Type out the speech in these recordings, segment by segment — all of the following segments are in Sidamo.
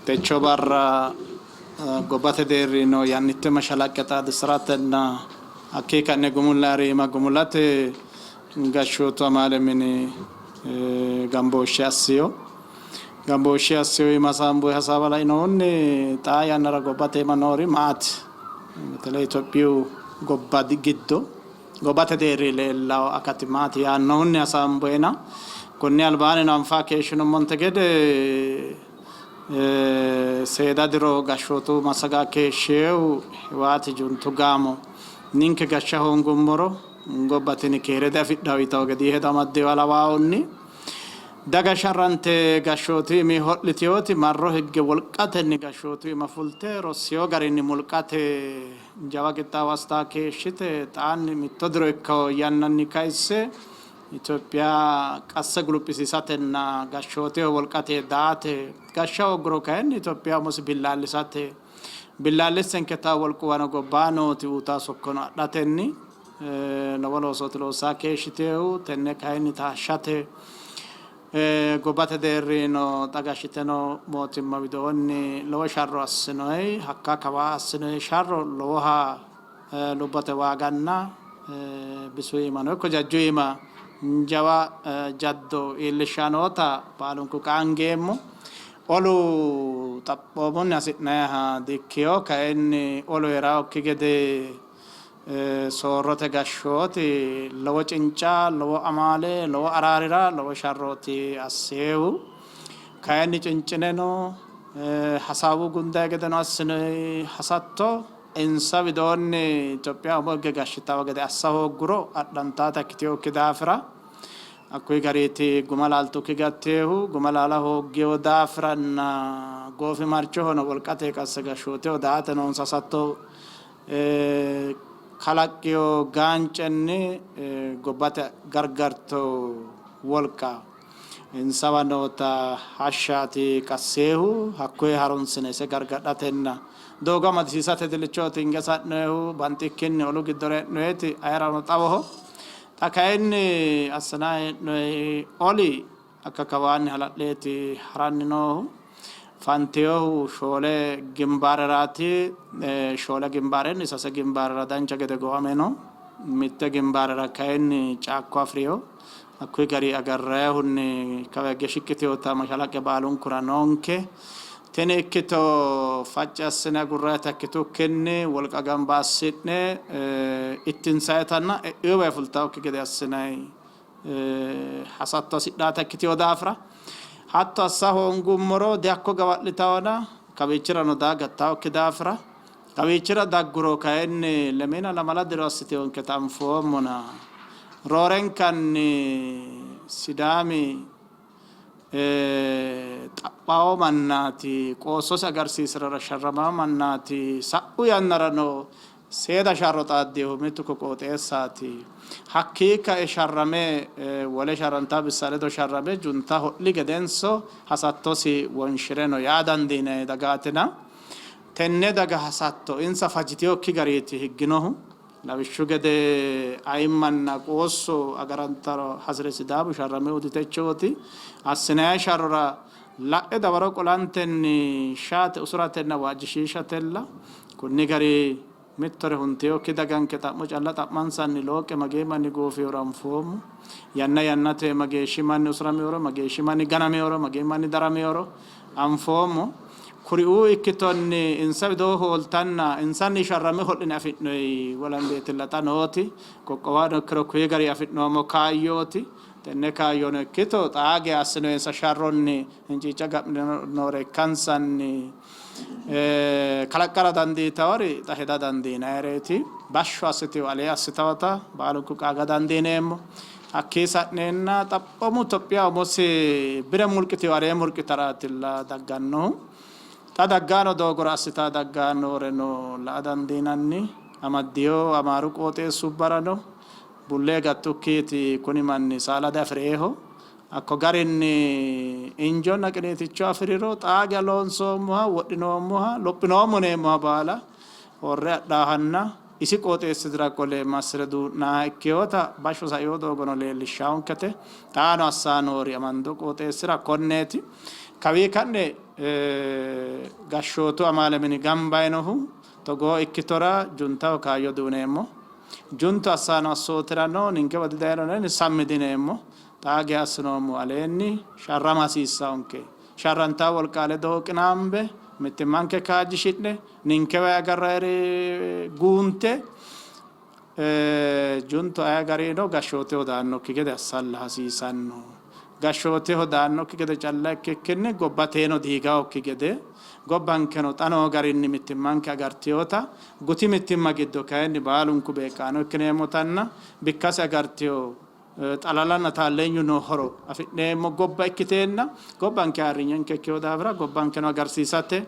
Techo barra gobbate deerri noo yannitte mashalaqqe xaadisiratenna hakkii ka'ne gumullanniri iima gumulate gashshootu amaale mini gambooshshe assino. Gambooshshe assino iima hasaamboyi hasaawa lainohunni xaa yannara gobbate iima noori maati? Betele Itophiyu gobba giddo gobbate deerri leellawo akati maati yaannohunni hasaamboyina konni albaannino anfa keeshshinummonte gede Seeda diro gashshootu massaga keeshshinohu Hiwaati Juntu gaamo ninke gashsha hoongummoro gobba tini keere diafidhanno yitanno gedii hedo amaddinoha lawaahunni daga sharrante gashshootu iimi ho'litinoti marro higge wolqatenni gashshootu iima fulte rossino garinni mulqate jawa qixxaawo assita keeshshite xaanni mitto diro ikkanno yannanni kayisse Itophiya qasse guluphisiisatenna gashshooteho wolqate daate, gashsha hoogguro kayinni Itophiya umosi billaallisate, billaallissenketa wolquwano gobbaa nooti uytanno sokkono adhatenni lowo loosooti loossanni keeshshitinohu. Tenne kayinni taashshate gobbate deerrino xa gashshite noo mootimma widoonni lowo sharro assinoyi. Hakka kawa assinoyi sharro lowoha lubbote waaganna bisu iimano ikko jajju iima jawa jaddo iillishshanni noota baalunku qaangeemmo. Olu xaphoomunni hasi'nanniha dikkino, kayinni olu hee'rannokki gede soorrote gashshooti lowo cinca, lowo amaale, lowo araarira, lowo sharrooti assinohu. Kayinni cincineno hasaawu gundanni gedeno assinoyi hasatto Insa widoonni Itophiya umo higge gashshitanno gede assa hoogguro adhantaata ikkitinokki daafira hakkuyi gariiti guma laaltukki gattinohu. Guma laala hooggino daafiranna goofimarchohono wolqate qasse gashshooteho daate noonsa hasatto kalaqqino gaancenni gobbate gargarto wolqa insawa noota hashshaati qasseehu. Hakkoye harunsine ise gargadhatenna doogo amadisiisate dilichooti hinge sa'noyihu. Banxikkinni olu giddora e'noyiti ayerano xawoho. Xa kayinni assinanni hee'noyi oli hakka kawaanni hala'leeti haranni noohu. Fantinohu shoole gimbaareraati. Shoole gimbaarenni sase gimbaarera dancha gede gowame no. Mitte gimbaarera kayinni caakko afi'rino. Hakkuyi gari agarrayihunni kawa higge shiqqitinota mashalaqqe baalunkura noonke. Tini ikkito facci assine agurrayita ikkitukkinni wolqa gamba assi'ne ittinsayitanna e'inowayi fultannokki gede assinanni hasatto hasidhannota ikkitino daafira hatto assa hoongummoro dihakko gawa'litannona kawiichirano daa gattannokki daafira Kawiichira dagguro kayinni lemiina lamala diro assitinonketa anfoommona roorenkanni Sidaami xa'mawo mannaati, qoossosi agarsiisi'rara sharramanno mannaati, sa'u yannarano seeda sharro xaaddinohu mittu ko qooxeessaati. Hakkii kae sharrame wole sharrantanno bissa ledo sharrame junta ho'li gedenso hasattosi wonshi're no yaa dandiinanni dagaatina. Tenne daga hasatto insa fajjitinokki gariiti higginohu. Lawishshu gede ayimmanna qoosso agarantara hasi're Sidaamu sharraminohu ditechooti. Assinanni sharrora la'e dawaro qolantenni shaate, usuratenna waajjishiishatella. Kunni gari mittore huntinokki daganke xa'mo calla xa'mansanni looqqe magee manni goofinoro anfoommo. Yanna yannate mageeshshi manni usuraminoro, mageeshshi manni ganaminoro, magee manni daraminoro anfoommo. Kuriuu ikkitonni insa widoo hooltanna insanni sharramme ho'line afi'noyi wolambeetilla xa nooti. Qoqqowano ikkiro kuyi gari afi'noommo kaayyooti. Tenne kaayyono ikkito xaa geya assinoyinsa sharronni hinciicca ga'mine ikkansanni kalaqqara dandiitawori xa heda dandiinayireeti. Bashsho assitewo alee assitawota baalunku qaaga dandiineemmo. Hakkii sa'neenna xaphoomu Itophiya umosi bire mulqitewo alee mulqitaraatilla daggannohu. Xa dagganno doogora assita daggannoreno la'a dandiinanni. Amaddiyo Amaaru qooxeessubbarano bullee gattukkiiti kuni manni saala diafi'reeho. Hakko garinni injonna qiniiticho afi'riro xaa geya loonsoommoha, wodhinoommoha, lophinoommo yineemmoha baala horre adhaahanna isi qooxeessisira qole massire duu'naaha ikkinota bashsho saino doogono leellishshaonkete. Xaano assaa noori amando qooxeessira konneeti. Kawii ka'ne gashshootu amaale mini gamba yinohu togoo ikkitora juntaho kaayyo diuneemmo. Juntu assaano assootirano ninkewa didayino yine sammi diyineemmo. Xaa geya assinoommo aleenni sharrama hasiissannonke. Sharrantanno wolqa ledo qinaambe mittimmanke kaajjishi'ne ninkewa agarrannire guunte Juntu aye garino gashshooteho daannokki gede assalla hasiisanno. Gashshooteho daannokki gede calla ikkikkinni gobbateno diigawokki gede, gobbankeno xa noo garinni mittimmanke agartinota, guti mittimma giddo kayinni baalunku beeqqaano ikkineemmotanna bikkase agartino xalalanna taalleenyu noo horo afi'neemmo gobba ikkiteenna gobbanke ayirrinyenke ikkino daafira gobbankeno agarsiisate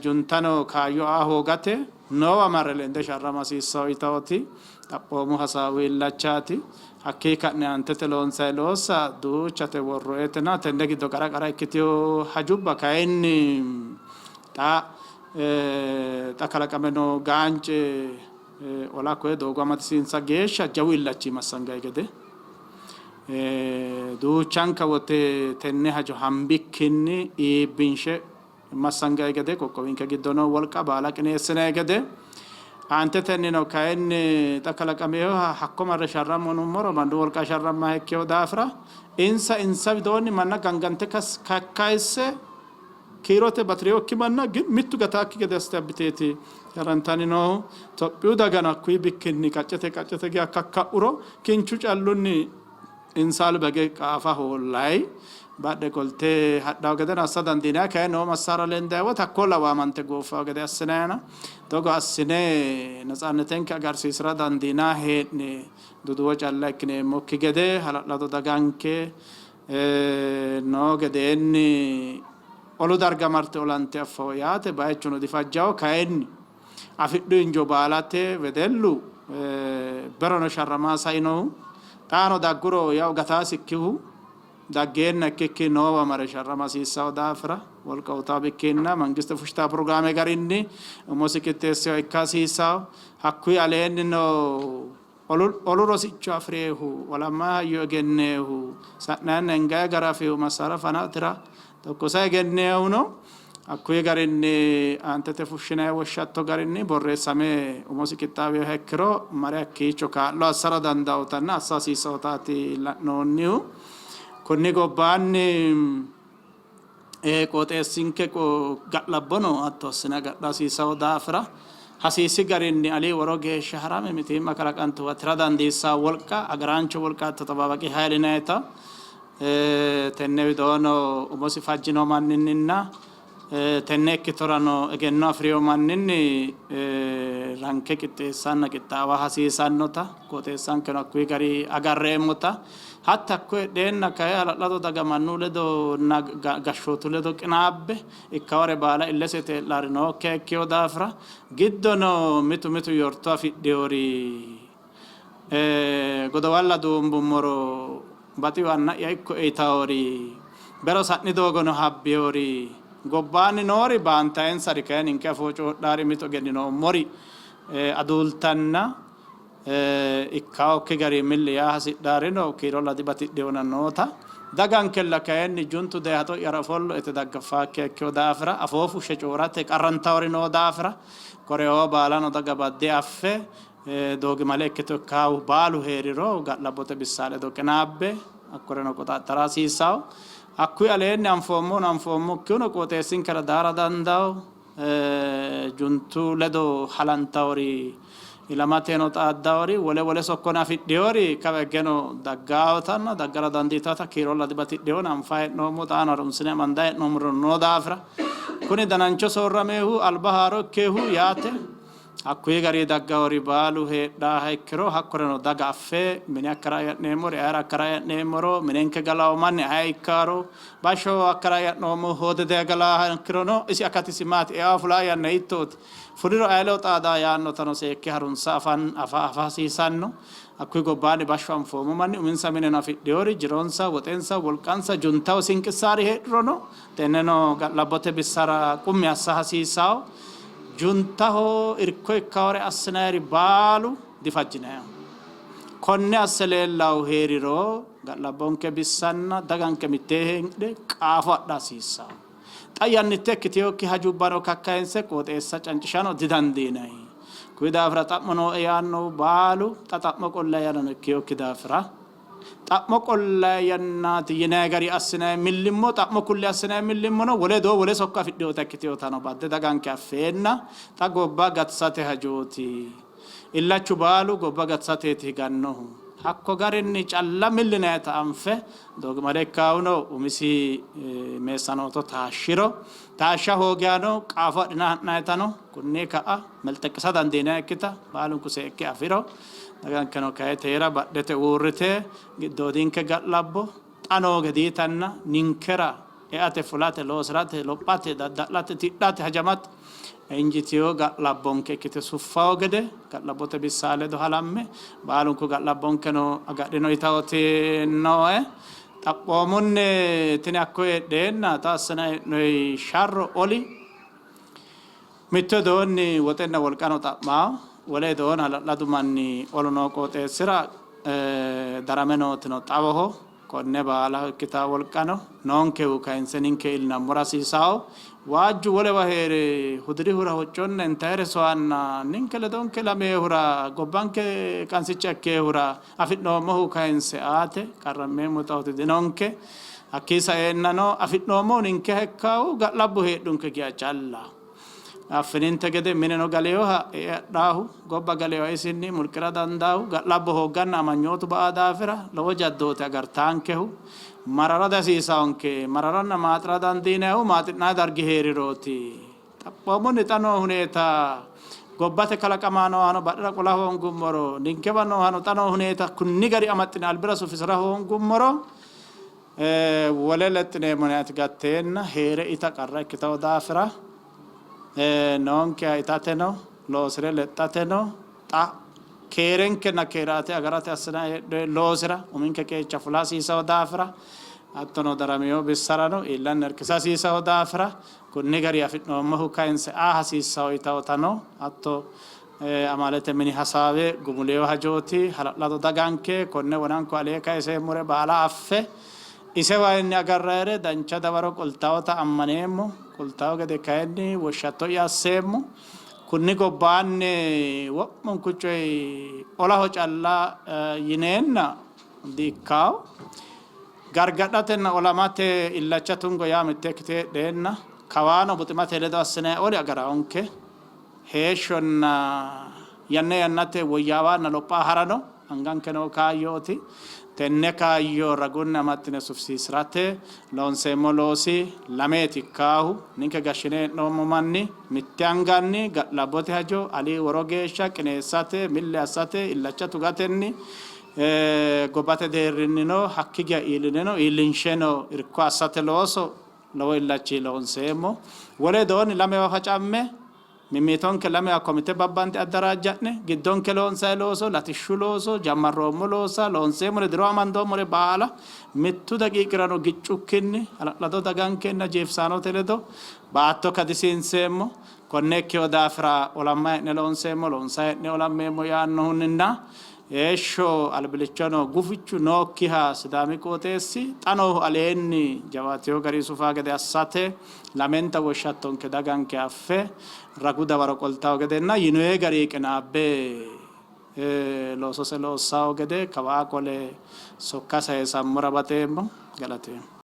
juntano kaayyo aa hoogate noowa marre lende sharrama hasiissanno yitawoti xaphoomu hasaawu illachaati. Hakkii ka'ne aantete loonsanni loossa duuchate worroetena tenne giddo qara qara ikkitino hajubba kayinni xa xa kalaqame noo gaance Ola koye doogo amadisiinsa geeshsha jawu illachi massangayi gede duuchanka wote tenne hajo hambikkinni iibbinshe massangayi gede qoqqowinke giddo noo wolqa baala qineessinayi gede aantetennino kayinni xa kalaqaminoha hakko marre sharrammo yinummoro mannu wolqa sharrammaha ikkino daafira insa insa widoonni manna gangante kakkayisse Kiirote bati'rinokki manna mittu gataakki gede assite abbiteeti sharrantanni noohu. Tophiyu dagano hakkuyi bikkinni qaccete qaccete geya kakka'uro kinchu callunni insa alba hige qaafa hoollayi. Badhe qolte hadhanno gedeno assa dandiinanni. Kayinni noo massaara lendanni wote hakko lawaamante gooffanno gede assinannina togo assine natsaannetenke agarsiisi'ra dandiinanni hee'ne duduwo calla ikkineemmokki gede hala'lado daganke Noo gedeenni olu darga marte olante affao yaate bayichuno difajjawo. Kayinni afidhu injo baalate wedellu berono sharrama sainohu xaano dagguro yawo gataasikkihu daggeenna ikkikki noowa mare sharrama hasiissanno daafira wolqa uytanno bikkinna mangiste fushshitanno pirogiraame garinni umosi qixxeessinoha ikka hasiissanno. Hakkuyi aleennino Olu rosicho afi'rinohu, olammanni hayyo egenninohu, sa'nanninna hinganni gara afinohu, massaara fana tira tokkosa egenninohuno hakkuyi garinni aantete fushshinanni woshshatto garinni borreessame umosi qixxaawinoha ikkiro mare hakkiicho kaa'lo assara dandaannotanna assa hasiissannotaati la'noonnihu. Konni gobbaanni Qooxeessinke ga'labbono hatto assine agadha hasiissanno daafira hasiisi garinni alii woro geeshsha harame mitiimma kalaqantuwa tira dandiissanno wolqa agaraancho wolqa toxabaabaqi hayil yinannita tenne widoono umosi fajjino manninninna tenne ikkitorano egenno afi'rino manninni ranke qixxeessanna qixxaawa hasiisannota qooxeessankeno hakkuyi gari agarreemmota Hatti hakko heedheenna kayi hala'lado daga mannu ledonna gashshootu ledo qinaabbe ikkawore baala illese tee'laari nookkiha ikkino daafira giddono mitu mitu yorto afidhinori godowalla duumbummoro baxiwa anna'ya ikkoe yitawori bero sa'ni doogono habbinori gobbaanni noori baantayinsari kayi ninke afoo coodhaari mito egenninoommori aduultanna Ikkaokki gari milli yaa hasidhaarino kiirolla dibatidhinona noota. Dagankella kayinni juntu daye haxo'yara ofollo ite daggaffaakkiha ikkino daafira afoo fushshe coyi'rate qarrantawori noo daafira koreoo baalano daga badde affe doogimale ikkito ikkaahu baalu hee'riro ga'labbote bissa ledo qinaabbe hakkoreno qoxaaxxara hasiissanno. Hakkuyi aleenni anfoommohuno anfoommokkihuno qooxeessinkera daara dandaanno. Juntu ledo halantawori, ilamateno xaaddawori, wole wole sokkono afidhinori kawa higgeno daggawotanna daggara dandiitawota kiirolla dibatidhinona anfayi hee'noommo, xaano harunsine amandayi hee'noommorino noo daafira kuni danancho soorramehu alba haaro ikkehu yaate Hakkuyi garinni daggawori baalu heedhaaha ikkiro hakkoreno daga affe mine hakkara e'neemmori ayera hakkara e'neemmoro minenke galawo manni aye ikkaaro bashsho hakkara e'noommohu hoode daye galaaha ikkirono isi akatisi maati eawo fulaa yanna hiittooti fuliro aye ledo xaadaa yaannotano seekke harunsa afa hasiisanno. Hakkuyi gobbaanni bashsho anfoommo manni uminsa mineno afidhinori jironsa, woxensa, wolqansa juntaho sinqissaari heedhurono tenneno ga'labbote bissara qummi assa hasiissanno. Juntaho irko ikkawore assinayiri baalu difajjinayiho. Konne asse leellahu hee'riro ga'labbonke bissanna daganke mittee heedhe qaafo adha hasiissanno. Xa yannitte ikkitinokki hajubbano kakkayinse qooxeessa cancishano didandiinanni. Kuyi daafira xa'mo nooe yaannohu baalu xa xa'mo qollayi yannano ikkinokki daafira xa'mo qollayi yannaati yinanni gari assinanni millimmo xa'mo kulle assinanni millimmono wole doo wole sokko afidhinota ikkitinotano badde daganke affeenna xa gobba gatisate hajooti. Illachu baalu gobba gatisateeti higannohu. Hakko garinni calla millinayita anfe doogimale ikkaahuno umisi meessanooto taashshiro, taashsha hoogihano qaafo adhina ha'nayitano kunni ka'a melxeqqisa dandiinayikkita baalunku seekke afiro, dagankeno kayi teera badhete uurrite giddoodinke ga'labbo xa noo gediitanna ninkera eate, fulate, loosi'rate, lophate, dadda'late, tidhate, hajamate injitino ga'labbonke ikkite suffawo gede ga'labbote bissaa ledo halamme baalunku ga'labbonkeno agadhino yitawoti nooe. Xaphoomunni tini hakko heedheenna xa assinanni hee'noyi sharro oli mittu widoonni woxenna wolqano xa'mawo, wole widoonni hala'ladu manni olu noo qooxeessira darame nootino xawoho. Konne baalaho ikkitanno wolqano noonkehu kayinse ninke iillinammora hasiisanno. Waajju wolewa hee're hudirihura hocconna intayire soyanna ninke ledonke ilaminohura gobbanke qansicha ikkinohura afi'noommohu kayinse aate qarrammeemmo xawoti dinonke. Hakkii saeennano afi'noommohu ninkeha ikkannohu ga'labbo heedhunke geya callaho. Affininte gede mineno galeyoha e''e adhaahu, gobba galeyoha isinni mulqi'ra dandaahu, ga'labbo hoogganna amanyootu ba''a daafira lowo jaddooti agartaankehu. Marara dihasiisaonke, mararanna maaxira dandiinannihu maaxi'nanni dargi hee'rirooti. Xaphoomunni xa noo huneeta gobbate kalaqama noohano badhera qola hoongummoro, ninkewa noohano xa noo huneeta kunni gari amaxxine albira sufisira hoongummoro, Wole lexxineemmo yinanniti gatteenna hee're ita qarra ikkitanno daafira noonkeha itateno loosi're lexxateno xa keerenkenna keeraate agarate assinanni hee'noonni loosira uminke qeecha fula hasiisanno daafira hattono daramino bissarano iillanni irkisa hasiisanno daafira kunni gari afi'noommohu kayinse aa hasiissanno yitannotano hatto Amaalete mini hasaawe gumulino hajooti. Hala'lado daganke konne wonanko alee kayiseemmore baala affe isewayinni agarrayire dancha dawaro qoltawota ammaneemmo. Qoltawo gede kayinni woshshatto'ya asseemmo. Kunni gobbaanni wo'munku coyi olaho calla yineenna di''ikkanno. Gargadhatenna olamate illacha tungo yaa mitte ikkite heedheenna kawaano buximate ledo assinanni oli agarawonke. Heeshshonna yanna yannate woyyaawanna lopha harano anganke noo kaayyooti. Tenne kaayyo ragunni amaxxine sufisiisi'rate loonseemmo loosi lameeti ikkaahu. Ninke gashshine hee'noommo manni mitte anganni ga'labbote hajo ali woro geeshsha qineessate, milli assate illacha tugatenni gobbate deerrinnino hakki geya iillineno iillinsheno irko assate looso lowo illachi loonseemmo. Wole widoonni lamewa facamme mimmitonke lamewa komite babbande addaraajja'ne giddonke loonsanni looso, latishshu looso, jammarroommo loossa, loonseemmore diro amandoommore baala mittu daqiiqirano giccukkinni hala'lado dagankenna jeefisaanote ledo baatto kadisiinseemmo. Konne ikkino daafira olamma hee'ne loonseemmo, loonsanni hee'ne olammeemmo yaannohunninna Heeshsho albilichono gufichu nookkiha Sidaami qooxeessi xa noohu aleenni jawaatino garinni sufawo gede assate lamenta woshshattonke daganke affe ragu dawaro qoltawo gedenna yinoyi garinni qinaabbe loosose loossawo gede kawaa qole sokka sayisammora baxeemmo. Galateemmo.